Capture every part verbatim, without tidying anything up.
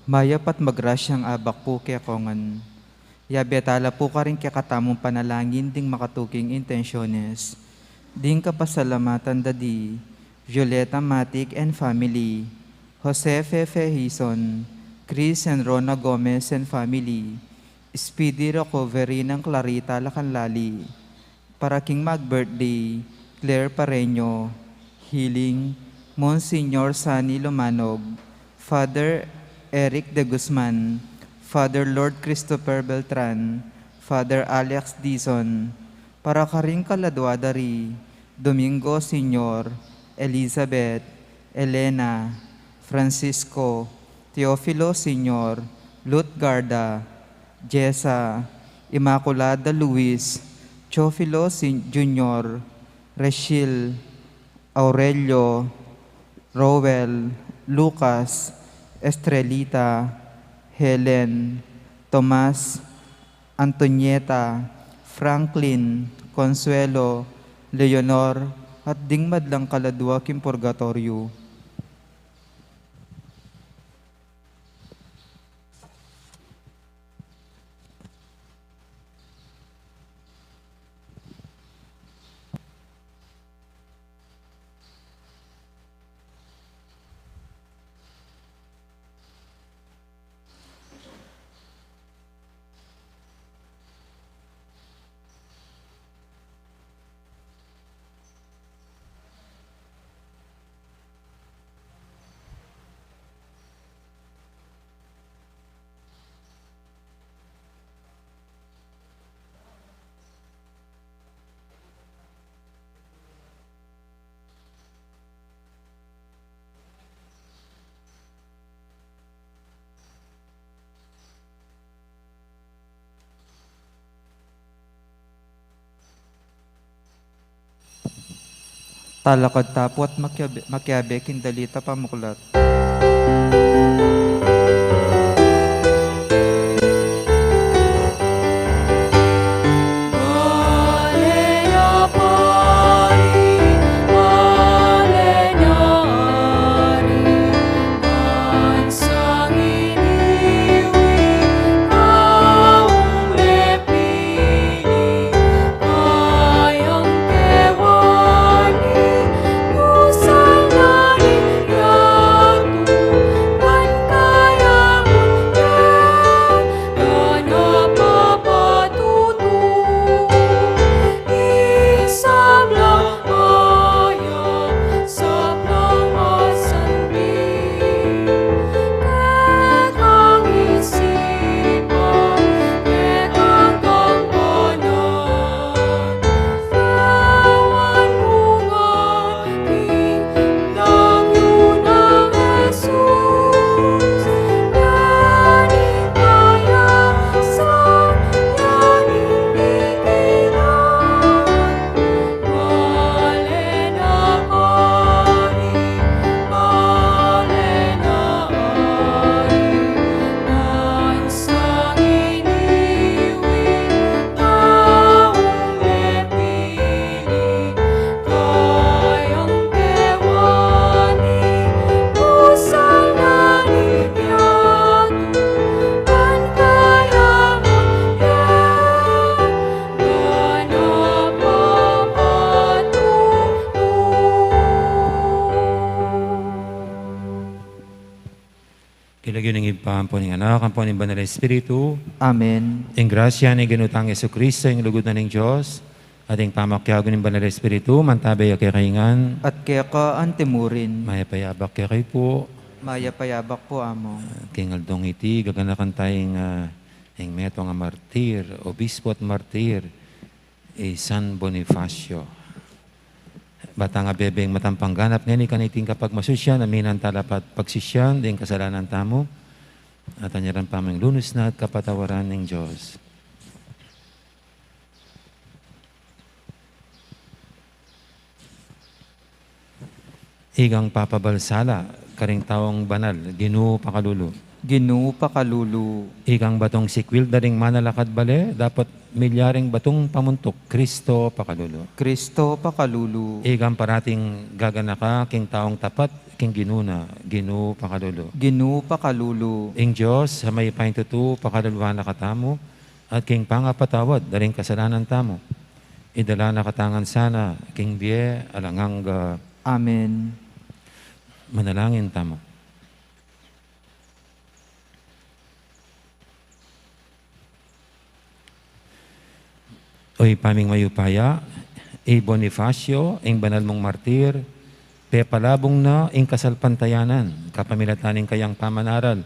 Mayap at magrasyang abak pu kekongan. Yabe tala pu karing kekatamung panalangin ding makatuking intensyones. Ding kapasalamatan da di Violeta Matic and family, Jose Fefe Hizon, Chris and Rona Gomez and family, speedy recovery nang Clarita Lacanlali. Para king mag-birthday, Claire Pareño, healing, Monsignor Sunny Lumanog, Father Eric de Guzman, Father Lord Christopher Beltran, Father Alex Dizon, para karing kaladua da ri Domingo Senior, Elizabeth, Elena, Francisco, Teofilo Senior, Lutgarda, Jessa, Immaculada Luis, Teofilo Sen-, Junior, Rachel, Aurelio, Roel, Lucas, Estrelita, Helen, Tomas, Antonieta, Franklin, Consuelo, Leonor, at ding madlang kaladua king purgatoryo. Talakad ta pu at makiabe, makiabe king dalit a pamuklat. King lagyu ning Ibpa, ampo ning Anak, ampo ning Banal a Espiritu. Amen. Ing grasya ning Ginu tang Jesucristo, ing lugud na ning Dios, at ing pamakiabe ning Banal a Espiritu, mantabe ya kekayu ngan. At keka antimurin. Mayap a abak kekayu pu. Mayap a abak pu, Among. Ah, king aldong iti, gaganakan taya ing, ah, ing metung a martir, obispo at martir, i San Bonifacio. Bata nga bebeng matampang ganap ngeni kaniting kapagmasusyan, aminan tala pat pagsisyan ding kasalanan tamu, at anyaran pa mu ing lunus na at kapatawaran ning Dios. Ikang papabal sala karing taung banal, Ginu, pakalulu. Ginu, pakalulu. Ikang batung sikwil da ring manalakad bale, dapot milya ring batung pamuntuk. Kristo, pakalulu. Kristo, pakalulu. Ikang parating gaganaka king taung tapat king Ginu na. Ginu, pakalulu. Ginu, pakalulu. Ing Dios a mayupayang tutu pakaluluan na katamu, at king pangapatawad da ring kasalanan tamu, idala na katamu ngan sana king bie alang angga. Amen. Manalangin tamu. O Ibpa ming mayupaya, i Bonifacio, ing banal mung martir, pepalabung na ing kasalpantayanan kapamilatan ning kayang pamanaral,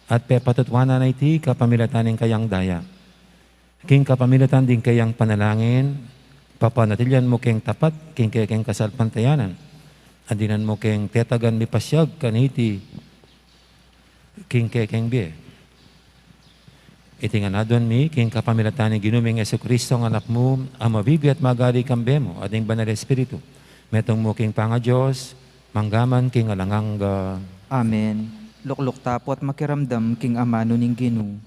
at pepatutuanan na iti kapamilatan ning kayang daya. King kapamilatan ding kayang panalangin, papanatilian mu keng tapat king kekeng kasalpantayanan, at dinan mu keng tetagan mipasiag kaniti king kekeng bie. Iti ngan aduan mi king kapamilatan ning Ginu ming Jesucristo, ing Anak mu, a mabibie at magari kambe mu at ning Banal Espiritu, metung mu king pangaDios, mangga man king alang angga. Amen. Lukluk tapu at makiramdam king amanu ning Ginu.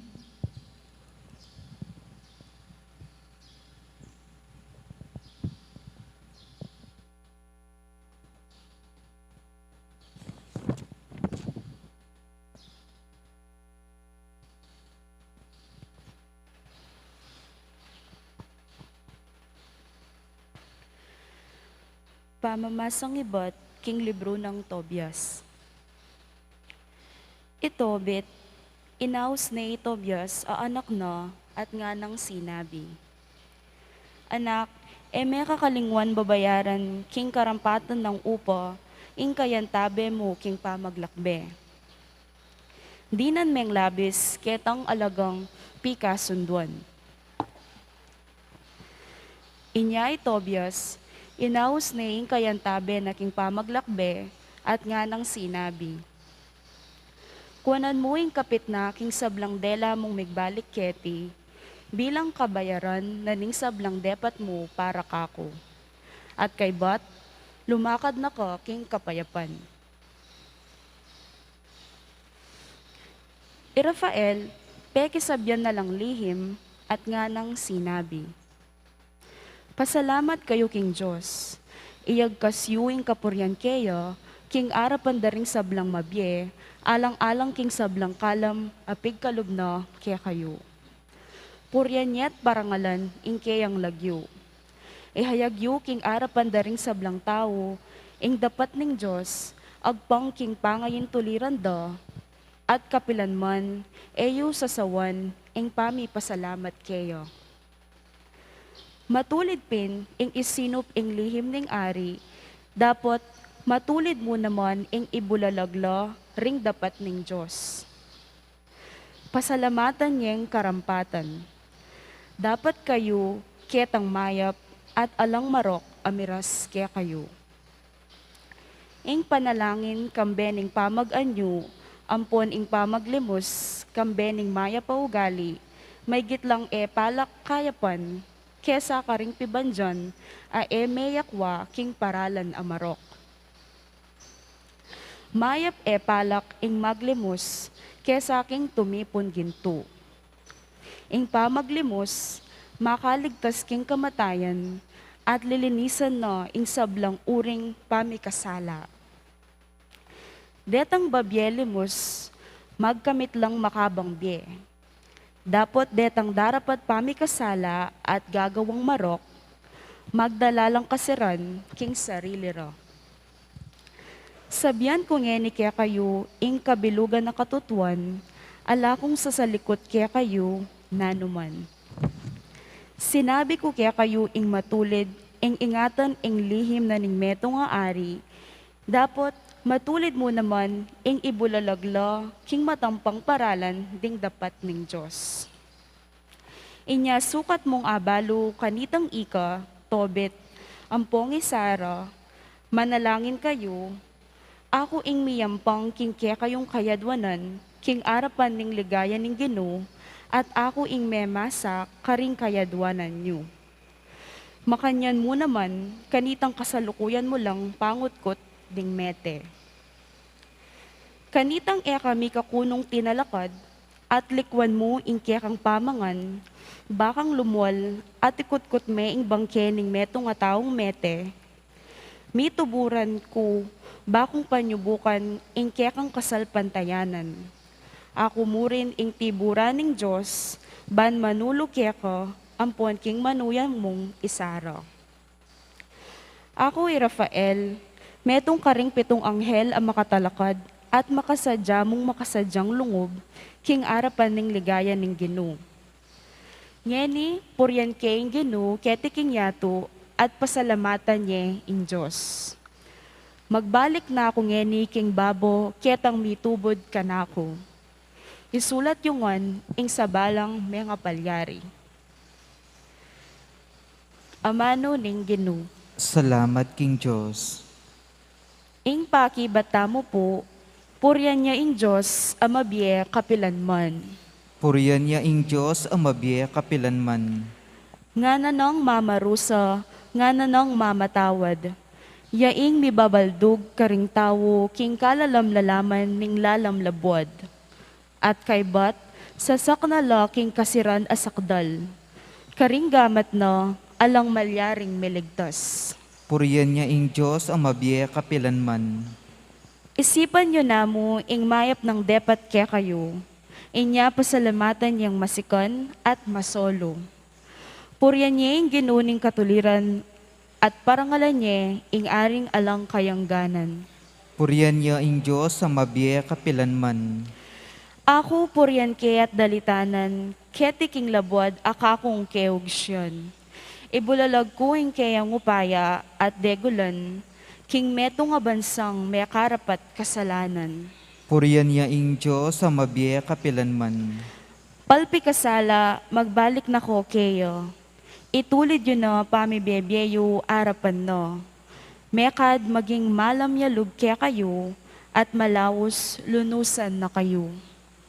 Pamamasang ibat king libru nang Tobias. I Tobit, inaus ne i Tobias a anak na at nganang sinabi, "Anak, e me kakalingwan babayaran king karampatan nang upa ing kayantabe mu king pamaglakbe. Dinan meng labis ketang alagang pikasunduan." Inya i Tobias, inaus ne ing kayantabe na king pamaglakbe at nganang sinabi, "Kuanan mu ing kapit na king sablang dela mung migbalik keti bilang kabayaran na ning sablang depat mu para kaku. At kaybat, lumakad na ka king kapayapan." I Rafael, pekisabian na lang lihim at nganang sinabi, "Pasalamat kayu king Dios. Iyagkas yu ing kapurian keya king arapan da ring sablang mabie, alang-alang king sablang kalam a pigkalub na kekayu. Purian ye't parangalan ing keyang lagyu. Ihayag yu king arapan da ring sablang tau ing dapat ning Dios agpang king pangaintuliran da, at kapilan man e yu sasawan ing pamipasalamat keya." Matulid pin ing isinup ing lihim ning ari, dapot matulid mu naman ing ibulalag la ring dapat ning Dios. Pasalamatan yeng karampatan. Dapat kayu ketang mayap at alang marok a miras kekayu. Ing panalangin kambe ning pamag-anyu ampon ing pamaglimus kambe ning mayap a ugali, maygit lang e palak kayapan kesa karing pibandian a e meyakwa king paralan a marok. Mayap e palak ing maglimus kesa king tumipun gintu. Ing pamaglimus makaligtas king kamatayan at lilinisan na ing sablang uring pamikasala. Detang babie limus magkamit lang makabang bie. Dapot detang darapat pamikasala at gagawang marok, magdala lang kasiran king sarili ra. Sabian ku ngeni kekayu ing kabilugan a katutuan, ala kung sasalikut kekayu nanuman. Sinabi ku kekayu ing matulid ing ingatan ing lihim na ning metung a ari, dapot matulid mu naman ing ibulalag la king matampang paralan ding dapat ning Dios. Inya sukat mung abalu kanitang ika, Tobit, ampong i Sara, manalangin kayu, aku ing miyampang king kekayung kayadwanan king arapan ning ligaya ning Ginu, at aku ing memasa karing kayadwanan yu. Makanyan mu naman kanitang kasalukuyan mu lang pangutkut ding mete. Kanitang e ka mikakunung tinalakad, at likwan mu ing kekang pamangan, bakang lumwal, at ikutkut me ing bangke ning metung a taung mete. Mituburan ku, ba kung panyubukan ing kekang kasalpantayanan. Aku mu rin ing tiburan ning Dios, ban manulu keka, ampon king manuyan mung i Sara. Aku i Rafael, metung karing pitung anghel a makatalakad at makasadya mung makasadyang lungub king arapan ning ligaya ning Ginu. Ngeni, purian ke ing Ginu keti king yatu at pasalamatan ye ing Dios. Magbalik na ku ngeni king babo ketang mitubud kanaku. Isulat yu ngan ing sabalang mengapalyari. Amanu ning Ginu. Salamat king Dios. Ing pakibat tamu pu, purian ya ing Dios a mabie kapilanman. Purian ya ing Dios a mabie kapilanman. Ngana nang mamarusa, ngana nang mamatawad. Ya ing mibabaldug karing tau king kalalam-lalaman ning lalam labuad. At kaybat, sasakna la king kasiran a sakdal. Karing gamat na, alang malyaring miligtas. Purian ya ing Dios a mabie kapilanman. Isipan yu namu ing mayap nang depat kekayu, inya pasalamatan yang masikan at masolu. Purian ye ing Ginu ning katuliran, at parangalan ye ing Aring alang kayangganan. Purian ya ing Dios a mabie kapilanman. Aku purian ke at dalitanan, keti king labuad a kakung keug Sion. Ibulalag ku ing keyang upaya at degulan, king metung a bansang mekarapat kasalanan. Purian ya ing Dios a mabie kapilanman. Palpikasala, magbalik na ko keya. Itulid yu na pamibie-bie yu arapan na. Mekad maging malam ya lub kekayu, at malaus lunusan na kayu.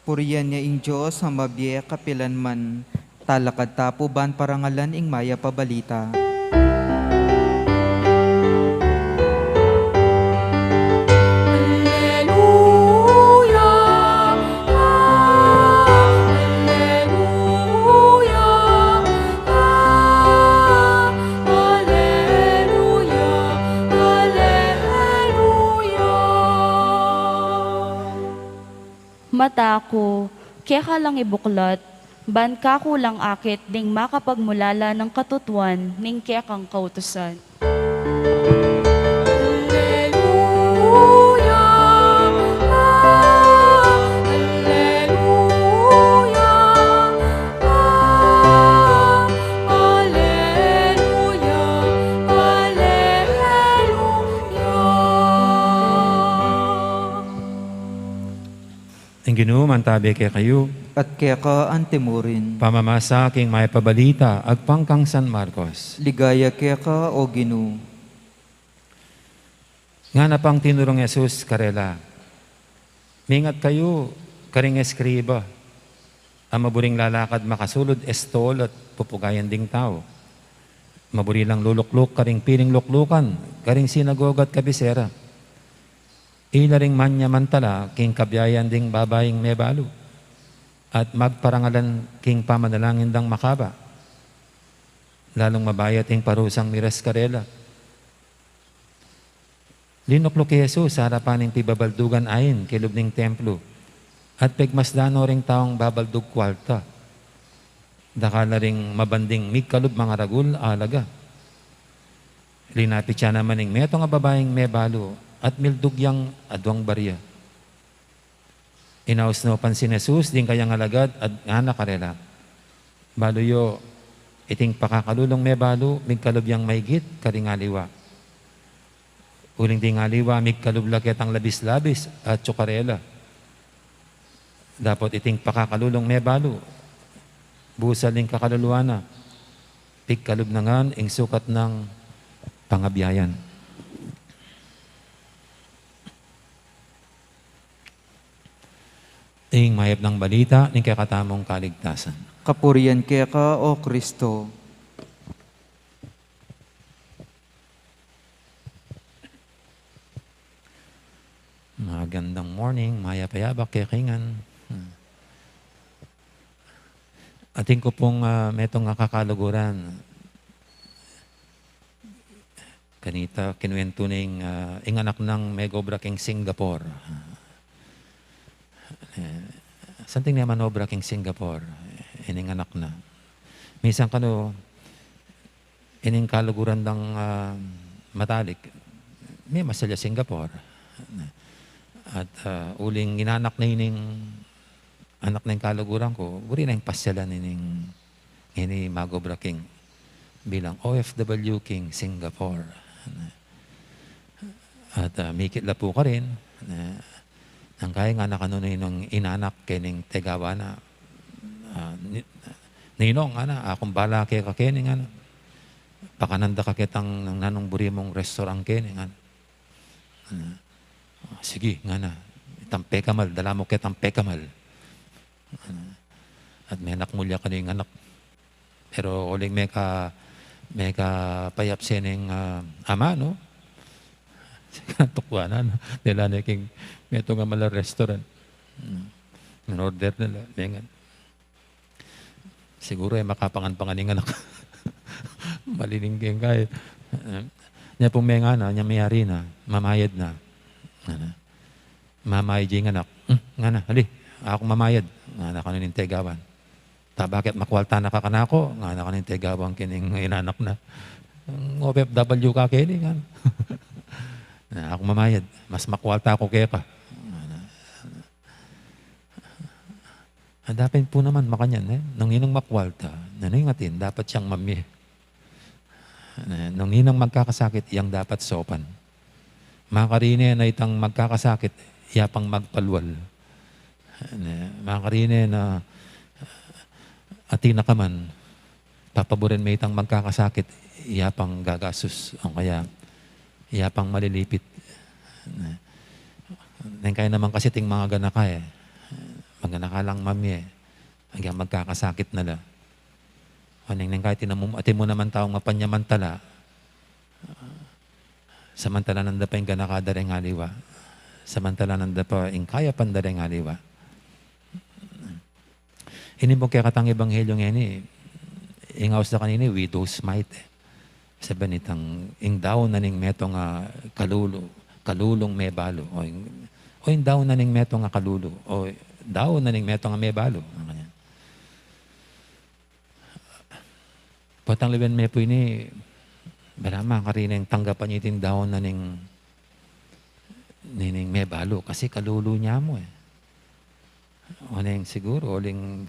Purian ya ing Dios a mabie kapilanman. Talakad ta pu ban parangalan ing mayap a balita. Aleluya, aleluya, aleluya, aleluya. Mata ku, keka lang ibuklat, ban kaku lang akit ding makapagmulala nang katutuan ning kekang kautusan. Aleluya, aleluya, aleluya, aleluya. Ing Ginu mantabe kekayu. At keka anti mu rin. Pamamasa king mayap a balita agpang kang San Marcos. Ligaya keka, o Ginu. Ngana pang tinurung Jesus karela, mingat kayu karing eskriba a maburing lalakad makasulud estol at pupugayan ding tau. Maburi lang lulukluk karing piling luklukan karing sinagoga at kabisera. Ila ring manyamantala king kabiayan ding babaing mebalu, at magparangalan king pamanalangin dang makaba. Lalung mabayat ing parusang miras karela. Linukluk i Jesus arapan ning pibabaldugan ain kilub ning templu, at pegmasdan no ring taung babaldug kualta. Dakal la ring mabanding migkalub mangaragul a alaga. Linapit ya naman ing metung a babaing mebalu at mildug yang aduang baria. Inaus no pansin Jesus ding kayang alagad at ngana karela, balu yu, iting pakakalulung mebalu migkalub yang maigit karing aliwa. Uling ding aliwa migkalub la ketang labis-labis atyu karela. Dapot iting pakakalulung mebalu, busal ing kakaluluan na, pigkalub na ngan ing sukat nang pangabiayan. Ing mayap nang balita ning kekatamung kaligtasan. Kapurian keka, o Kristo. Magandang morning, Payabak keka ngan. Hmm. Atin ku pung, ah, metung a kakaluguran. Kanita, kinuwentu na ing, ah, ing anak nang megobra king Singapore. Eh, santing ne manobra king Singapore, ining anak na. Minsan kanu, ining kaluguran dang, ah, matalik, memasyal ya Singapore. At, ah, uling ing anak na ining, anak na ing kaluguran ku, buri neng pasyalan ining, ini magobra king bilang O F W king Singapore. At, ah, mikit la pu karin, na, nung kaya ngana kanu ning inanak kening tegawan na, ah, ni-, "Ninong," ngana, "akung bala keka keni," ngana. "Pakanan da ka ketang nanung buri mung restaurant keni," ngana. Ah, "Sige," ngana. "Itang pekamal, dala mu ketang pekamal." Ah, at menakmul ya kanu ing anak. Pero uling meka, meka payap sene ing, ah, ama, no? Sige, tukwanan, no? Dela ne king metung a mala restaurant. Hmm. In-order na la, mengan. Siguru, eh, makapangan-pangan ing anak. Malining keng kaya. Eh, nya pung mengana, nya meyari na, mamayad na. Ngana. Mamayad ya ing anak. "Hmm," ngana, "ali, akung mamayad." Ngana kanu ning tegawan. "Ta bakit, makwalta na ka kanaku?" Ngana kanu ning tegawan kening inanak na. "O F W ka keni," ngana. "Na, akung mamayad. Mas makwalta ku keka." Ngana. Ah, dapat pu naman makanyan, eh. Nung ninang makwalta, nanu ing atin, dapat yang mamie. Eh, nung ninang magkakasakit, yang dapat sopan. Makarine na itang magkakasakit, ya pang magpalwal. Eh, makarine na, ah, atin na ka man, papaburen me itang magkakasakit, ya pang gagastus, o kaya, ya pang malilipit. Neng kaya naman kasi ting mga ganaka, eh. Mga ganaka lang, mami, eh. Hanggang magkakasakit na la. O neng, neng kaya tinamu-, atin mu naman taung mapanyamantala. Samantalanan da pa ing ganaka da reng aliwa. Samantalanan da pa ing kayapan da reng aliwa. Ini pung kekatang ebanghelyo ngeni, ing aus da kanini, widow's mite, eh. Sabi nitang, ing daun na ning metung a kalulu, kalulung mebalu, o ing, o ing daun na ning metung a kalulu, o daun na ning metung a mebalu, mga ganyan. Potang liwen me pu ini, bala makarineng tanggapan ya iting daun na ning, nining mebalu, kasi kalulu nya mu, eh. O neng siguru, uling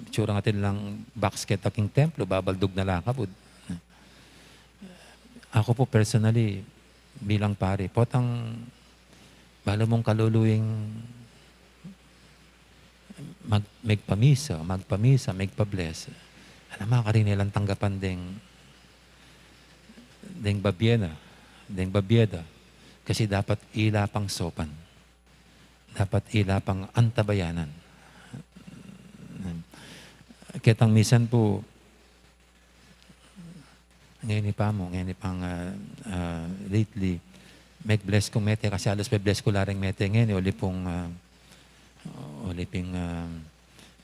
itsura atin lang box keta king templo, babaldug na la kabud. Aku pu personally, bilang pari, potang balu mung kalulu ing mag-, megpamisa, magpamisa, megpa-bless. Ala, makarine lang tanggapan deng, deng babie na, deng babie da. Kasi dapat ila pang sopan. Dapat ila pang antabayanan. Ketang misan pu, ngeni pa mu, ngeni pang, ah, ah, lately, meg-bless kung mete, kasi alus pe-bless ku la reng mete ngeni, uli pung, ah, uli ping, ah,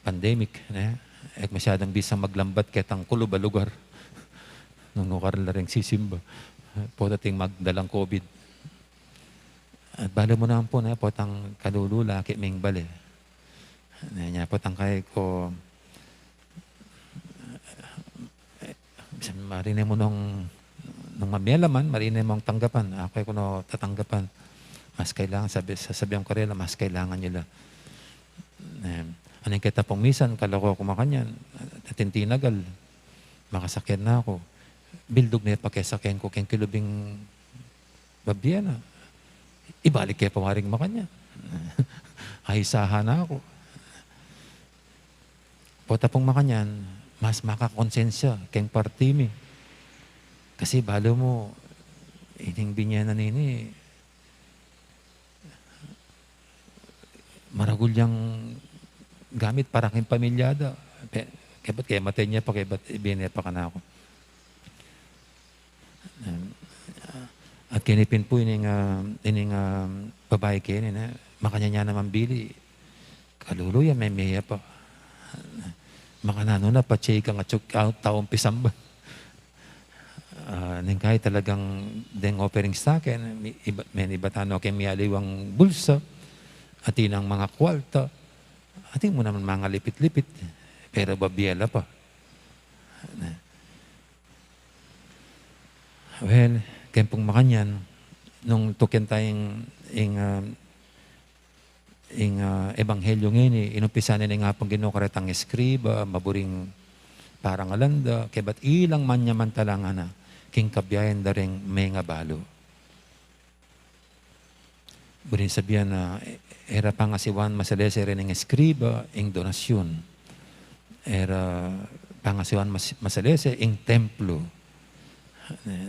pandemic, ne? E ku masyadung bisang maglambat ketang kulub a lugar. Nung nukar la reng sisimba, pota ating magdalang COVID. At balu mu naman pu, ne, potang kalulu la, aki ming bale. Ne, nya potang kaya ku, eh, marine mu nung, nung mamie la man, marine mung tanggapan. Aku e ku no tatanggapan. Mas kailangan, sabi, sasabian ku karela, mas kailangan yu la. Eh, aning keta pung misan, kalako ku makanyan, atin tinagal, makasakyan na ku. Bildug ne pa ke saken ku keng kilub ing babie na. Ibalik ke pa waring makanyan. Aisahan na ku. Pota pung makanyan, mas makakonsensya keng parti mi. Kasi balu mu, ining binie na nini, maragul yang gamit para keng pamilya da. Pe-, kebat kemate ne pa, kebat ibie ne pa kanaku. Em, at keni pin pu ining, ah, ining, ah, babai keni, ne, Makanyan ya naman bili, kalulu ya, memie ya pa. Makananu na, patse ika nga atiu, tau, taung pisamba. Ah, neng kaya talagang deng offerings ta ken, mi-, iba, men iba tano ken mialiwang bulsa, atin nang mga kwarta, atin mu naman mangalipit-lipit, pero babie la pa. Well, keng pung makanyan, nung tuken ta ing, ing, ah, ing, ah, ebanghelyo ngeni, inumpisan ne ning Apung Ginu karetang eskriba, maburing parangalan da, kebat ilang manyamantalang ana, king kabiayan da reng mengabalu. Buring sabian na, e-, e ra pangasiwang masalese reng eskriba ing donasyun. E ra pangasiwang mas-, masalese ing templo.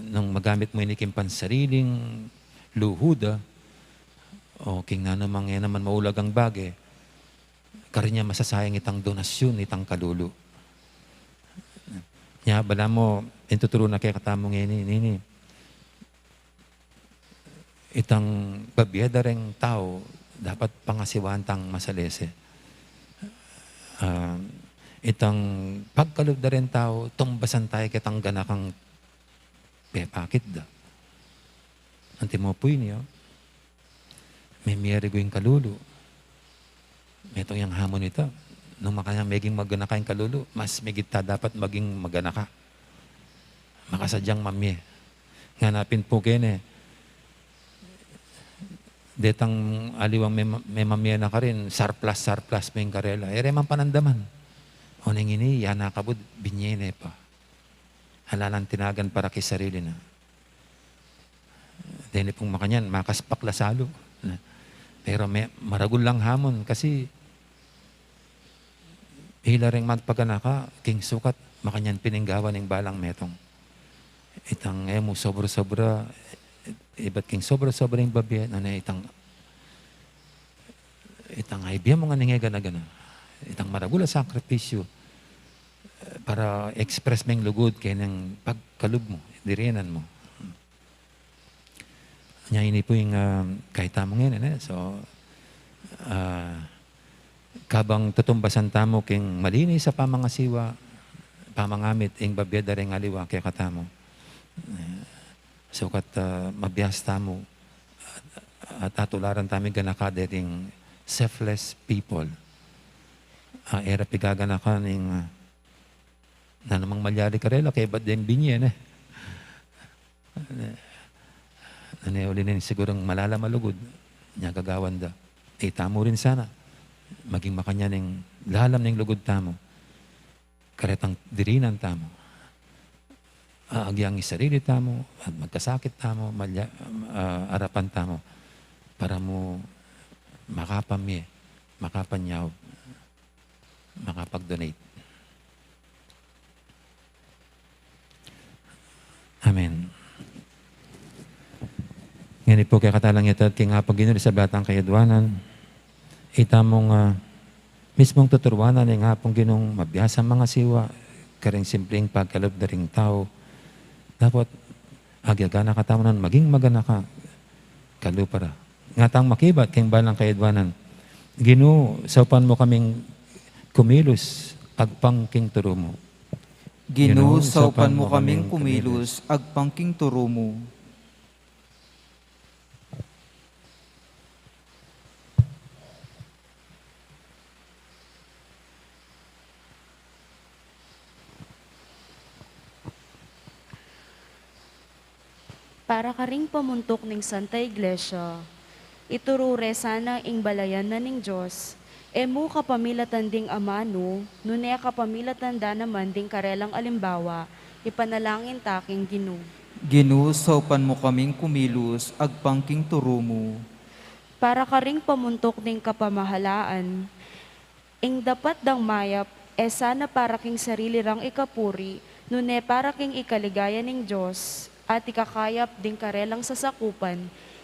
Nung magamit mu ini king pansariling luhu da, o king nanumang e naman maulagang bage, karin ya masasayang itang donasyun, itang kalulu. Nya, balamu, ing tuturu na kekatamu ngeni, nini, itang babie da reng tau, dapat pangasiwang tang masalese. Ah, itang pagkalub da reng tau, tumbasan tamu ketang ganakang pepakit da. Antimo pu ini, o. Memie rigu ing kalulu. Metung yang hamun ita. Nung makanyan meging maganaka ing kalulu, mas migit ta dapat maging maganaka. Makasadyang mamie. Ngana pin pu keni, detang aliwang me-, memamie na karin, surplus, surplus mu ing karela. E re man panandaman. Oneng ini, ya na kabud, binye ne pa. Ala nang tinagan para king sarili na. Deni pung makanyan, makaspak la salu. Pero me-, maragul lang hamun kasi ila reng magpaganaka, king sukat, makanyan pin ing gawa ning balang metung. Itang e mu sobra-sobra, ibat king sobra-sobra ing babie, nune itang, itang ibie mu ngan ing e gana-gana. Itang maragul a sakripisyu, eh, para express meng lugud keng pagkalub mu, dirinan mu. Nya ini pu ing, ah, kekatamu ngeni, ne? So, ah, kabang tutumbasan tamu king malinis a pamangasiwa, pamangamit ing babie da reng aliwa kekatamu. Eh, sukat, ah, mabiasa tamu, at, at atularan tamu ing ganaka deng selfless people. Ah, e ra pigaganaka ning, ah, nanumang malyari karela, kebat deng binye, ne? Nune uli na ning sigurung malalam a lugud, nya gagawan da. Itamu rin sana, maging makanyan ing lalam ning lugud tamu, karetang dirinan tamu. Agyang ing sarili tamu, at magkasakit tamu, malya-, ah, arapan tamu, para mu makapamie, makapanyaup, makapag-donate. Amen. Ngeni pu kekatamu lang itad king Apung Ginu, sablang kayadwanan. Itamung, ah, mismung tuturuan na ning Apung Ginung mabiasang mangasiwa, karing simpling pagkalub da ring tau. Dapat agyaganaka tamu nang maging maganaka kalupa ra. Ngatang makibat king balang kayadwanan, Ginu, saupan mu kaming kumilos agpang king turu mu. Ginu, saupan mu kaming kumilos agpang king turu mu. Para karing pamuntuk ning Santa Iglesia, ituru re sana ing balayan na ning Dios, e mu kapamilatan ding amanu, nune kapamilatan da naman ding karelang alimbawa, ipanalangin ta king Ginu. Ginu, saupan mu kaming kumilos agpang king turu mu. Para karing pamuntuk ning kapamahalaan, ing dapat dang mayap, e sana para king sarili rang ikapuri, nune para king ikaligaya ning Dios, at ikakayap ding karelang sasakupan,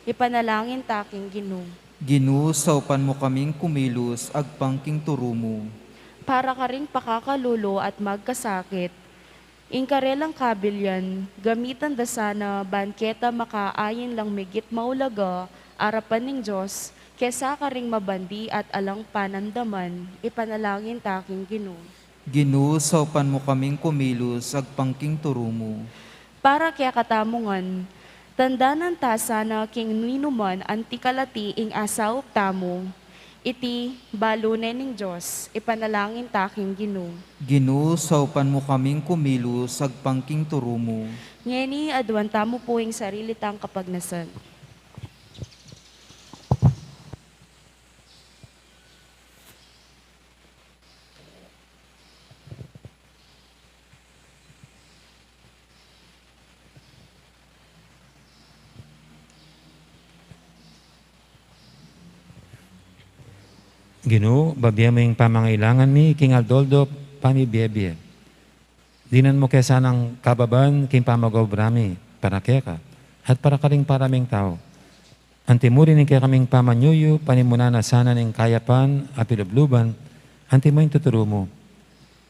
ipanalangin ta king Ginu. Ginu, saupan mu kaming kumilos agpang king turu mu. Para karing pakakalulu at magkasakit, ing karelang kabilian, gamitan da sana ban keta makaain lang migit maulaga arapan ning Dios, Kesa karing mabandi at alang panamdaman, ipanalangin ta king Ginu. Ginu, saupan mu kaming kumilos agpang king turu mu. Para kekatamu ngan, tandanan ta sana king ninuman anti kalati ing asaup tamu. Iti balu ne ning Dios, ipanalangin ta king Ginu. Ginu, saupan mu kaming kumilos agpang king turu mu. Ngeni, aduan tamu pu ing sarili tang kapagnasan. Ginu, babie mu ing pamangailangan mi king aldo-aldo pamibie-bie. Dinan mu ke sanang kababan king pamag-obra mi para keka at para karing paraming tau. Anti muri ning kekaming pamanyuyu, panimunan na sana ning kayapan a pilubluban, anti mu ing tuturu mu.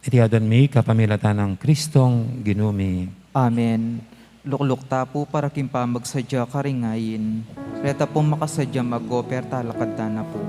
Iti aduan mi kapamilatan nang Kristong Ginu mi. Amen. Lukluk ta pu para king pamagsadya karing ain. Reta pung makasadya mag-offer, talakad ta na pu.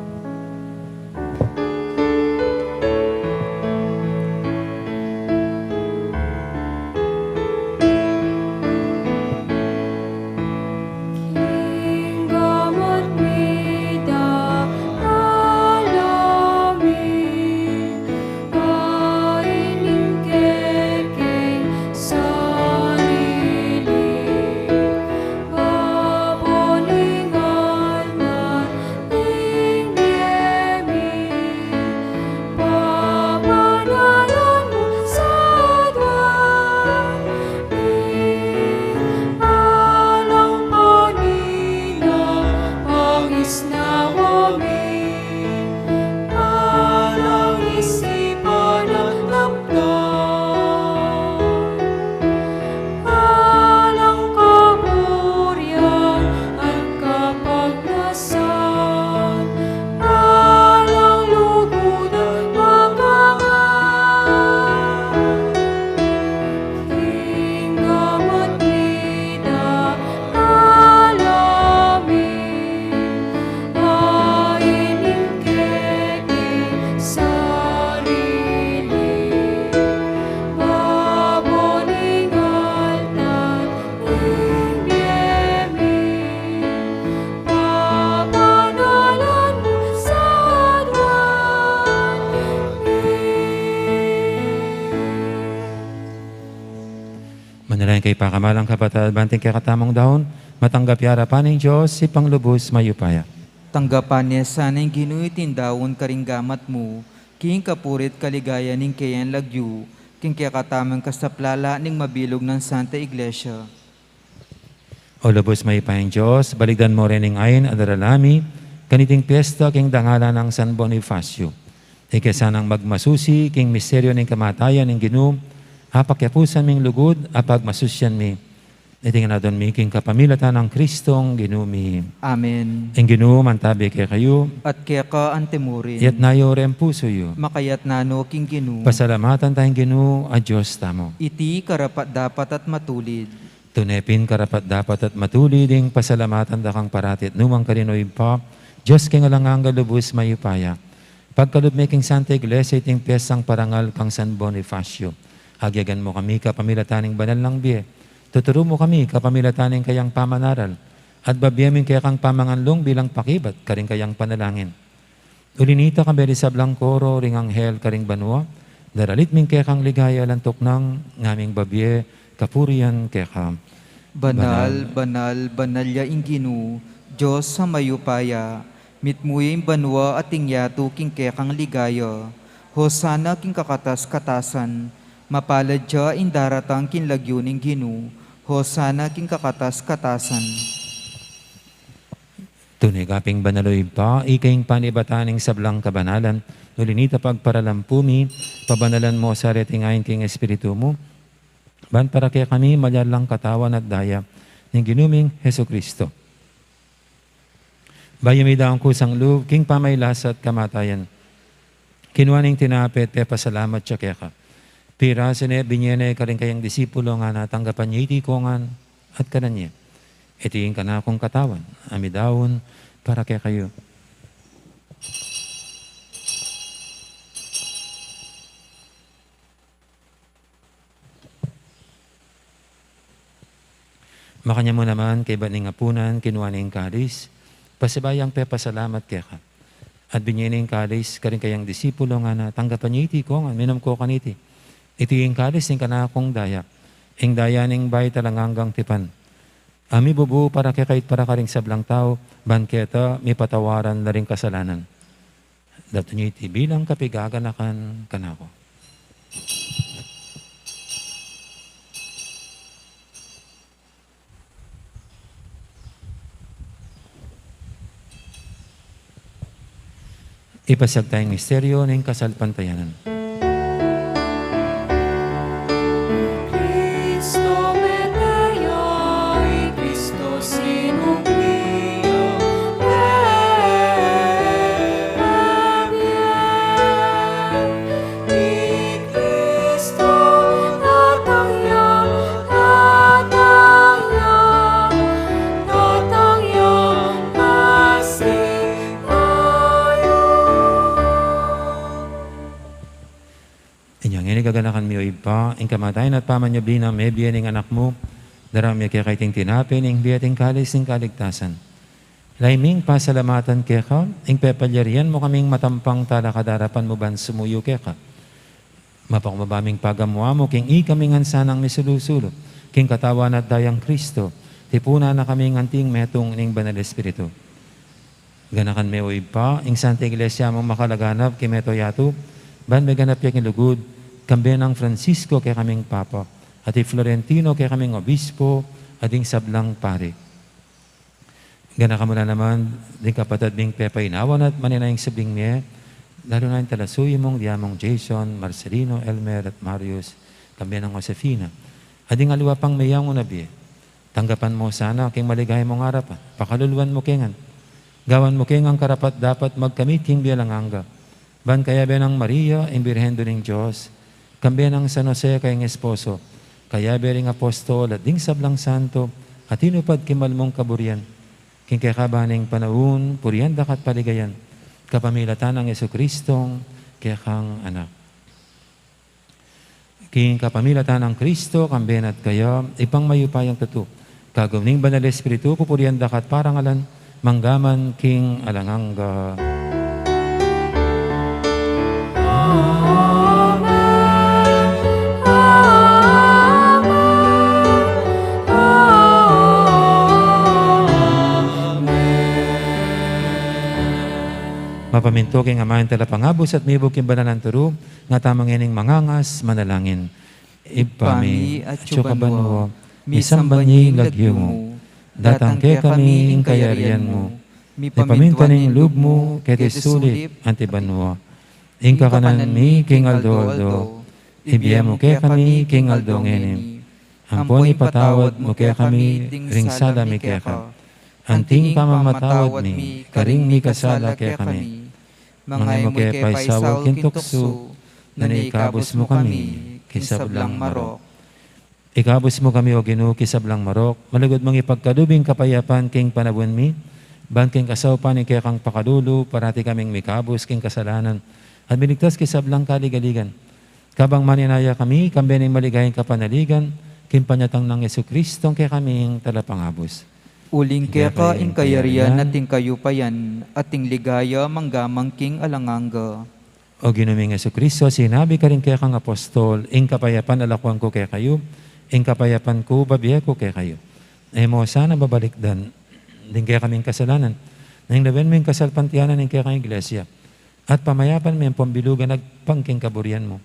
Alang kaburian at kapagnasan, alang lugud at kapayapan, king gamat mi dakal a mi, ain ing keti sarili, babo ning altar ing bie mi, papanalan mu sa aduan mi. Manalangin kayu, pakamalan kung kapatad, ban ing kekatamung daun matanggap ya arapan ning Dios, Ibpang lubus mayupaya. Tanggapan ne sana ning Ginu iting daun karing gamat mu, king kapurian at kaligayan ning keyang lagyu, king kekatamung kasaplalan ning mabilug nang Santa Iglesia. O lubus mayupayang Dios, baligdan mu rin ing ain a darala mi kaniting piesta king dangalan nang San Bonifacio. Ika sanang magmasusi king misteryu ning kamatayan ning Ginu, apakiapusan ming lugud a pagmasusian mi. Iti ngan aduan mi king kapamilatan nang Kristong Ginu mi. Amen. Ing Ginu mantabi kekayu. At keka antimurin. Iyatas yu ring pusu yu. Makayatas no king Ginu. Pasalamatan taya ing Ginu a Dios tamu. Iti karapat-dapat at matulid. Tune pin karapat-dapat at matulid ing pasalamatan da kang parati at nukarin man, O Ibpa, Dios king alang angga, lubus mayupaya. Pagkalub mi king Santa Iglesia iting piestang parangal kang San Bonifacio. Agyagan mu kami kapamilatan ning banal nang bie. Tuturu mu kami kapamilatan ning kayang pamanaral. At babie mu ing kekang pamanganlung bilang pakibat karing kayang panalangin. Uli nita, kayabe ring sablang koro ring anghel karing banua, daralit mi ing kekang ligaya alang tuknang, ngaming babie kapurian keka. Banal, banal, banal ya ing Ginu, Dios a mayupaya, mitmu ya ing banua at ing yatu king kekang ligaya. Hosana king kakatas-katasan, mapalad ya ing daratang king lagyu ning Ginu, Hosana king kakatas-katasan. Tune ka pin banal, O Ibpa, ika ing panibatan ning sablang kabanalan, uli nita pagparalan pu mi, pabanalan mu sa reting ain king Espiritu mu, ban para kekami malyari lang katawan at daya ning Ginu ming Jesucristo. Bayu midaun kusang lub king pamagkasakit at kamatayan, kinua ne ing tinape at pepasalamat ya keka. Pirasu ne, binie ne karing kayang disipulo, ngana, tanggapan ye iti ikongan at kanan ye. Iti ing kanakung katawan a midaun para kekayu. Makanyan mu naman, kaybat ning apunan, kinua ne ing kalis, pasibayu yang pepasalamat keka, at binie ne ing kalis karing kayang disipulo, ngana: Tanggapan ye iti, ikong ngan, minum ko kaniti. Iti ing kalis ning kanakung daya, ing daya ning bayu at alang anggang tipan, a mibubu para kekayu at para karing sablang tau, ban keta mipatawaran la ring kasalanan. Daptan ye iti bilang kapigaganakan kanaku. Ipasiag taya ing misteryo ning kasalpantayanan. Cristo mete ya, i Cristo sinubli ya, mebie. I Cristo datang ya, datang ya, datang ya, pasti tayo. Inya ngeni, gaganakan mi, o Ibpa, ing kamatayan at pamanyubli nang mebie ning Anak mu, daraun mi keka iting tinape ning bie at ing kalis ning kaligtasan. Lalu ming pasalamatan keka ing pepalyarian mu kaming matampang talakad king arapan mu ban sumuyu keka. Mapakumbaba ming pagamu-amu king ikami ngan sanang misulu-sulu king katawan at dayang Cristo, tipunan na kaming anting metung ning Banal Espiritu. Ganakan me, o Ibpa, ing Santa Iglesia mung makalaganap king mabilug a yatu, ban meganap ya king lugud, kambe nang Francisco kekaming Papa, at i Florentino kekaming Obispo, at ding sablang pari. Ganakan mu la naman ding kapatad ming pepainawan at manenaya ing subling mie, lalu na ing talasuyu mung diamung Jason, Marcelino, Elmer, at Marius, kambe nang Josefina, at ding aliwa pang meyangu na bie. Tanggapan mu sana king maligaya mung arapan, pakaluluan mu ke ngan. Gawan mu ke ngan karapat-dapat magkamit king bie alang angga. Ban kayabe nang Maria, ing Birhen Indu ning Dios, kambe nang San Jose kayang esposo, kayabe ring apostol at ding sablang santo a tinupad king mal mung kaburian, king kekaban ning panaun, purian da ka at paligayan, kapamilatan nang Jesucristong kekang Anak. King kapamilatan nang Cristo, kambe na at kaya, Ibpang mayupayang tutu, kagum ning Banal Espiritu, pupurian da ka at parangalan, mangga man king alang angga. Amen. Amen. Amen. Mapamintu king Ama ing Talapangabus at mibug king banal a turu, nga tamu ngening mangangas manalangin. Ibpa mi, atsu ka banua, misamban ya ing lagyu mu, datang kekami ing kayarian mu, mipamintuan ing lub mu keti sulip anti banua. Ing kakanan mi king aldo-aldo, ibie mu kekami king aldo ngeni. Ampon ipatawad mu kekami ding sala mi keka, anti ing pamamatawad mi karing mikasala kekami. Manga e mu ke paisaul king tuksu, nune ikabus mu kami king sablang marok. Ikabus mu kami, O Ginu, king sablang marok, malugud mung ipagkalub ing kapayapan king panaun mi, ban king kasaupan ning kekang pakalulu, parati kaming mikabus king kasalanan, at miligtas king sablang kaligaligan. Kabang manenaya kami, kambe ning maligayang kapanaligan, king panyatang nang Jesucristong kekaming Talapangabus. Uling keka ing kayarian at ing kayupayan, at ing ligaya mangga man king alang angga. O Ginu ming Jesucristo, sinabi karing kekang apostol, ing kapayapan lakuan ku kekayu, ing kapayapan ku bibie ku kekayu. E mu sana babalikdan ding kekaming kasalanan, nune lawen mu ing kasalpantayanan ning kekang Iglesia, at pamayapan me ampon bilugan agpang king kaburian mu.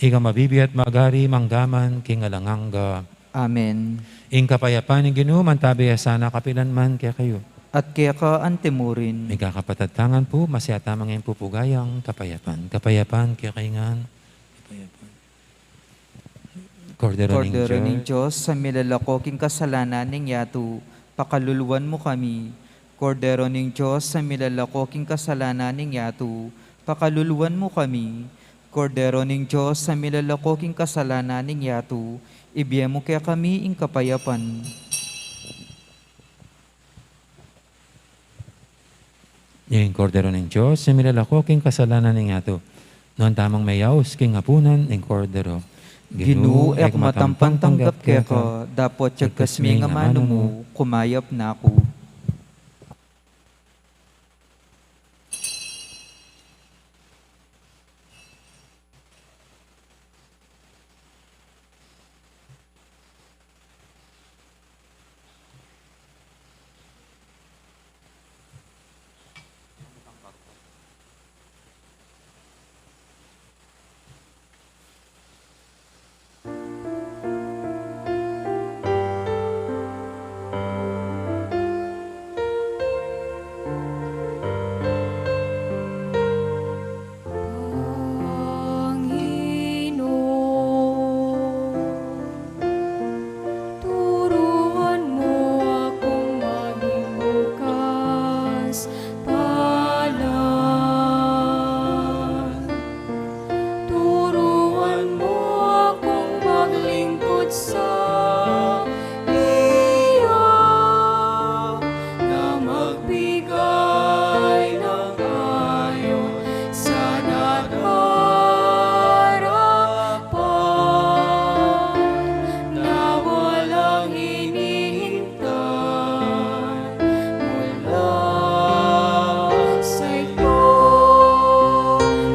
Ika mabibie at magari mangga man king alang angga. Amen. Ing kapayapan ning Ginu mantabe ya sana kapilan man kekayu. At keka antimurin. Mikakapatad tamu ngan pu, masiag tamu ngan pu pu kayang kapayapan. Kapayapan kekayu ngan. Kapayapan. Kordero ning Dios, a milalako king kasalanan ning yatu, pakaluluan mu kami. Kordero ning Dios, a milalako king kasalanan ning yatu, pakaluluan mu kami. Kordero ning Dios, a milalako king kasalanan ning yatu, ibie mu kekami ing kapayapan. Ing Kordero ning Dios, a milalako king kasalanan ning yatu. Nuan tamung meyaus king apunan ning Kordero. Ginu, e ku matampang tanggap keka, dapot yagkas me ing amanu mu, kumayap na ku. Panginoon, turuan mo akong maging bukas palad. Turuan mo akong maglingkod sa iya, na magbigay ng ayon sa nararapat, na walang hinihintay mula sa iyo,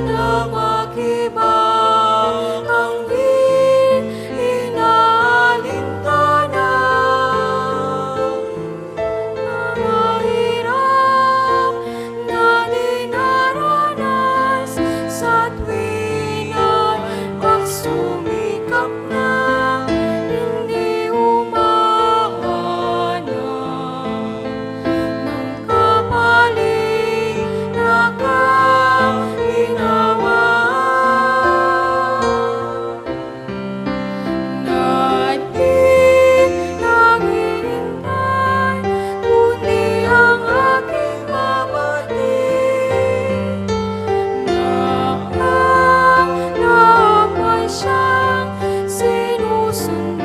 na makibang ang di inaalintanan, na mahirap na dinaranas sa tuwina'y magsumikap na hindi umahanap ng kapalit na kaginhawaan. Na di naghihintay, kundi ang aking mabati, na ang lahat ay siyang sinusundan.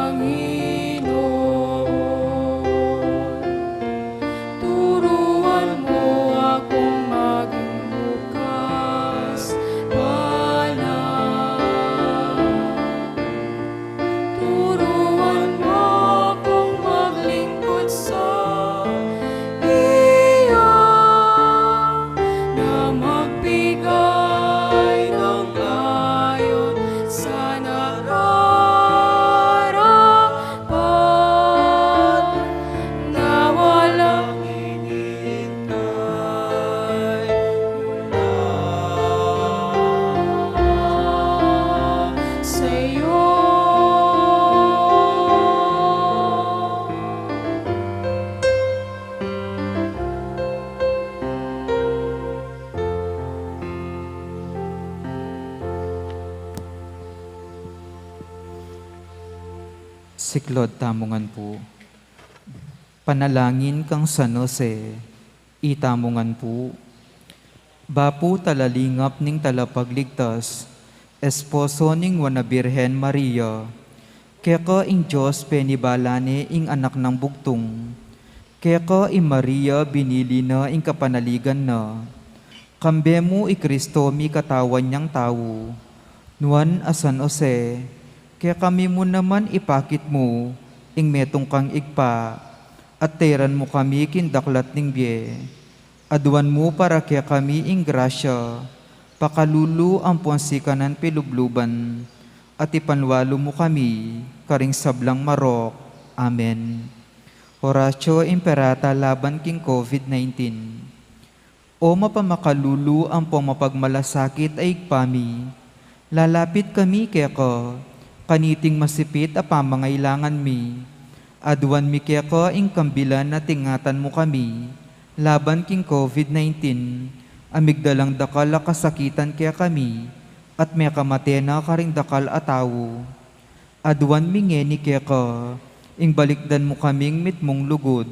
Panginoon, turuan mo akong maging bukas palad. Turuan mo akong maglingkod sa iya, na magbigay ng ayon sa nararapat, na walang hinihintay mula sa iyo. Siklaud tamu ngan pu. Panalangin kang San Jose. Itamu ngan pu. Bapu talalingap ning Talapagligtas, esposo ning Nuan a Birhen Maria, keka ing Dios penibala ne ing Anak nang Bugtung. Keka i Maria binili na ing kapanaligan na. Kambe mu i Kristo mikatawan yang tau. Nuan a San Jose, kekami mu naman ipakit mu ing metung kang ibpa, at tairan mu kami king daklat ning bie. Aduan mu para kekami ing grasya, pakalulu ampon sikanan pilubluban, at ipanwalu mu kami karing sablang marok. Amen. Oratio Imperata laban king COVID nineteen. O mapamakalulu ampong mapagmalasakit a Ibpa mi, lalapit kami keka, kaniting masipit a pamangailangan mi. Aduan mi keka ing kambilan a tingatan mu kami laban king COVID nineteen, a migdalang dakal a kasakitan kekami, at mekamate na karing dakal a tau. Aduan mi ngeni keka, ing balikdan mu kaming mitmung lugud,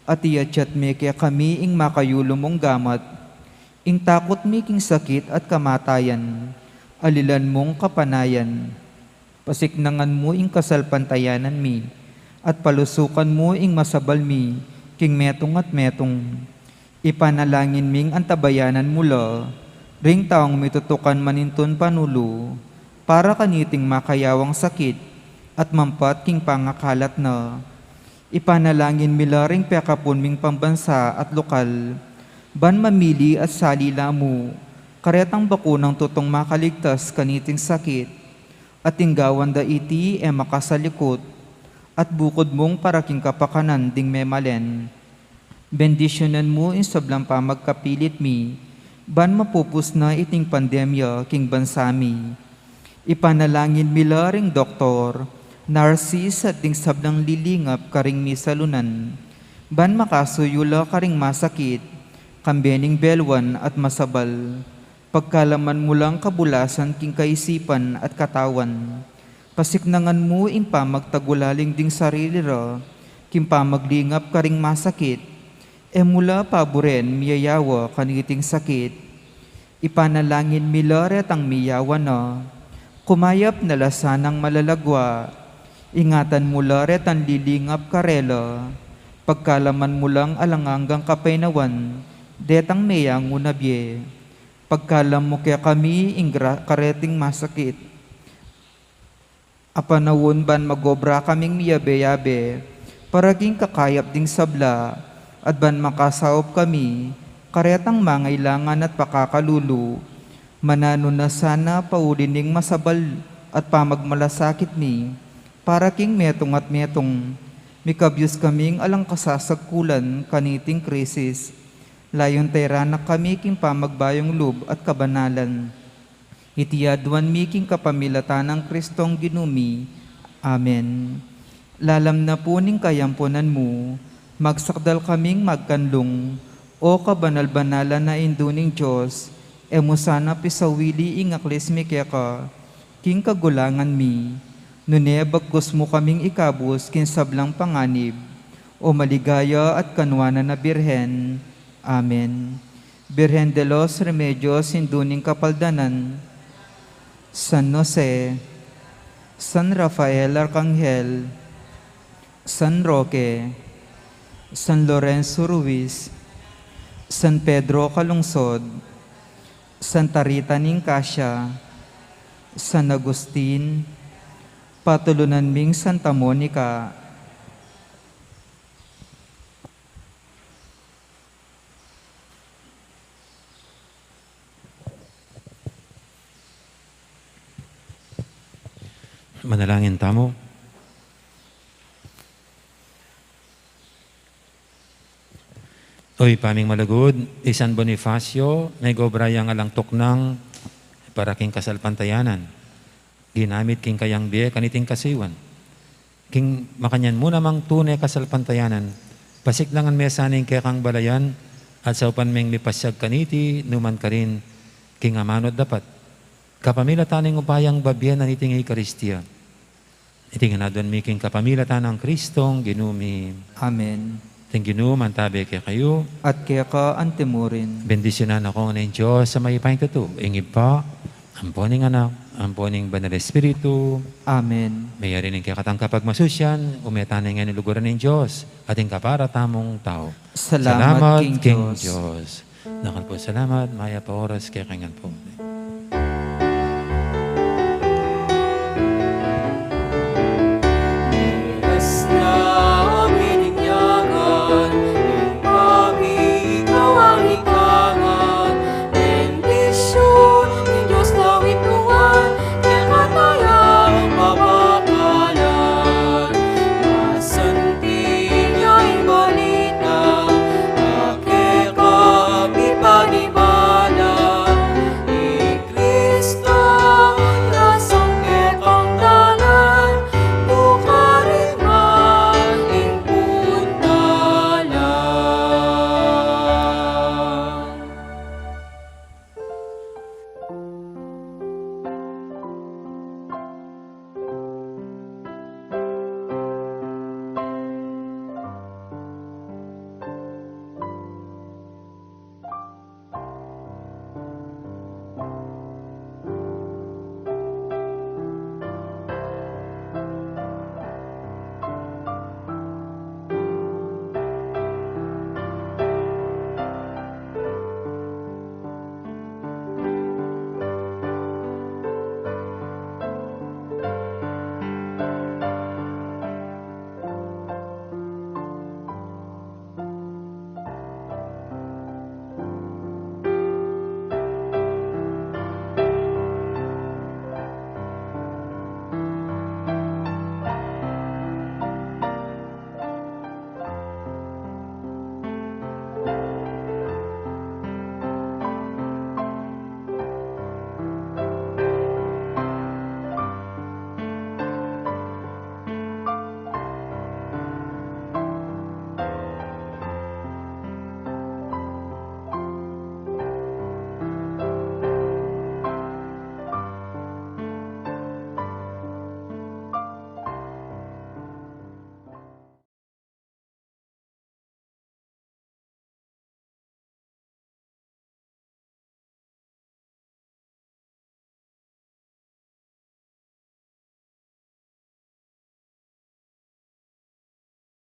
at iatyat me kekami ing makayulu mung gamat, ing takut mi king sakit at kamatayan, alilan mung kapanayan. Pasiknangan mu ing kasalpantayanan mi, at palusukan mu ing masabal mi king metung at metung. Ipanalangin ming antabayanan mu la ring taung mitutukan manintun panulu para kaniting makayawang sakit at mampat king pangakalat na. Ipanalangin mi la ring pekapun ming pambansa at lokal, ban mamili at sali la mu karetang bakunang tutung makaligtas kaniting sakit, at ing gawan da iti e makasalikut, at bukud mung para king kapakanan ding memalen. Bendisyunan mu ing sablang pamagkapilit mi, ban mapupus na iting pandemya king bansa mi. Ipanalangin mi la ring doktor, narsis at ding sablang lilingap karing misalunan, ban makasuyu la karing masakit, kambe ning belwan at masabal. Pagkalaman mu lang kabulasan king kaisipan at katawan. Pasiknangan mu ing pamagtagulaling ding sarili ra king pamaglingap karing masakit, e mu la paburen miyayawa kaniting sakit. Ipanalangin mi la retang miyawa na, kumayap na la sanang malalagwa. Ingatan mu la retang lilingap karela, pagkalaman mu lang alang anggang kapaynawan detang meyangu na bie. Pagkalam mu kekami ing gra-, kareting masakit. Apanawun ban magobra kaming miyabe-yabe para king kakayap ding sabla, at ban makasaup kami karetang mangailangan at pakakalulu. Mananu na sana pauli ning masabal at pamagmalasakit mi para king metung at metung. Mikabyus kaming alang kasasagkulan kaniting krisis. Layun teranak kami king pamagbayung lub at kabanalan. Iti aduan mi king kapamilatan nang Kristong Ginu mi. Amen. Lalam na pu ning kayampunan mu, magsakdal kaming magkanlung, O kabanal-banalan a Indu ning Dios, e mu sana pisawili ing aklis mi keka king kagulangan mi, nune bagkus mu kaming ikabus king sablang panganib, O maligaya at kanwanan a Birhen. Amen. Birhen de los Remedios, Indu ning Kapaldanan, San Jose, San Rafael Arkanghel, San Roque, San Lorenzo Ruiz, San Pedro Calungsod, Santa Rita ning Cascia, San Agustin, patulunan ming Santa Monica. Manalangin tamu. O Ibpa ming malugud, i San Bonifacio, megobra yang alang tuknang para king kasalpantayanan. Ginamit king kayang bie kaniting kasuyuan. King makanyan mu namang tune kasalpantayanan, pasiknangan me sana ing kekang balayan, at saupan meng mipasyag kaniti numan karin king amanu at dapat. Kapamilatan ning upayang babie na niting Eukaristia. Iti ngan aduan mi king kapamilatan nang Kristong Ginu mi. Amen. Ing Ginu mantabe kekayu. At keka antimurin. Bendisyunan na kayu ning Dios a mayupayang tutu, ing Ibpa, ampo ning Anak, ampo ning Banal Espiritu. Amen. Meyari ning kekatang kapagmasusyan, ume tana king luguran ning Dios, at ing kapara tamung tau. Salamat king Dios. Dakal pung salamat, mayap a oras kekayu ngan pu.